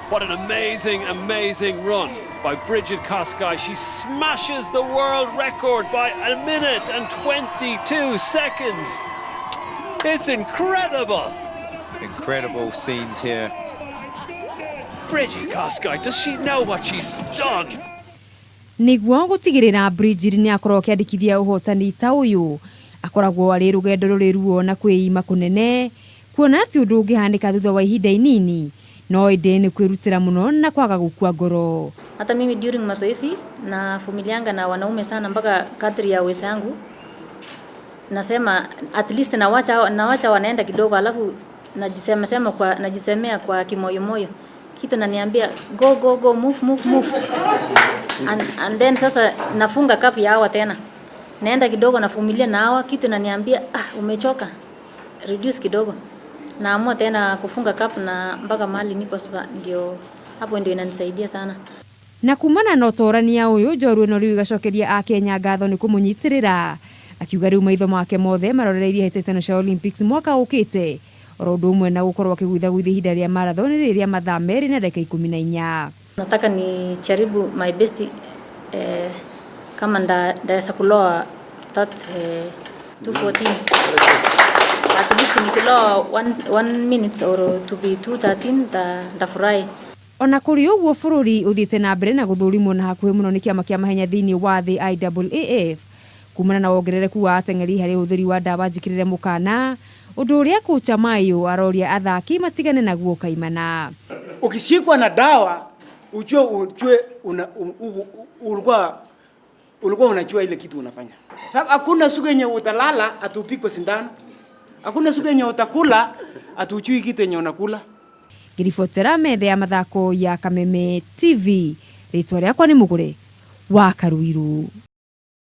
What an amazing, amazing run by Brigid Kosgei. She smashes the world record by a minute and 22 seconds. It's incredible. Incredible scenes here. Brigid Kosgei, does she know what she's done? Nĩguo gũtigĩrĩra Brigid nĩ akorwo akĩandĩkithia ũhotani ta ũyũ, akoragwo arĩ rũgendo rũrĩ ruo na kwĩima kũnene, kuona atĩ ũndũ ũngĩhanĩka thutha wa ihinda inini, no ĩndĩ nĩ kwĩrutĩra mũno na kwaga gũkua ngoro. Hata mimi during mazoezi navumilianga na wanaume sana mpaka kadri ya uwezo yangu. Nasema at least nawacha wanaenda kidogo, alafu najisema sema kwa najisemea kwa kimoyomoyo. Kitu naniambia, "Go, go, go, move, move, move." And then sasa nafunga gap ya hawa tena. Naenda kidogo, navumilia na hawa, kitu naniambia, "Ah, umechoka. Reduce kidogo." Naamua tena kufunga gap na mpaka mahali niko sasa, ndio hapo ndio inanisaidia sana. Na kumana na ũtorania ũyũ, njorua ĩno rĩu ĩgacokeria akenya ngatho nĩ kũmũnyitĩrĩra, akiuga rĩu maitho make mothe marorereirie hĩtahĩtano cia Olympics mwaka ũkĩte, oro ũndũ ũmwe na gũkorwo akĩguithagũithia ihinda rĩa marathon rĩrĩa mathaa 2 na ndagĩka 14. Nataka nijaribu my best, kama ndaweza kulower that 214. At least nikilower one minute or to be 213, ndafurahi. Ona kũrĩ ũguo, bũrũri ũthiĩte na mbere na gũthũrimwo na hakuhĩ mũno nĩ kĩama kĩa mahenya thĩinĩ wa thĩ IAAF kumana na wongerereku wa ateng'eri harĩ ũhũthĩri wa ndawa njĩkĩrĩre mũkana, ũndũ ũrĩa kocha Mayo aroria athaki matigane naguo kaimana. Ukishikwa na dawa ujue ulikuwa unajua ile kitu unafanya. Sababu hakuna siku yenye utalala atupikwe sindano. Hakuna siku yenye utakula atujui kitu yenye unakula. Ngĩribotera metha ya mathako ya Kameme TV, rĩtwa rĩakwa nĩ Mũgũre wa Karuiru.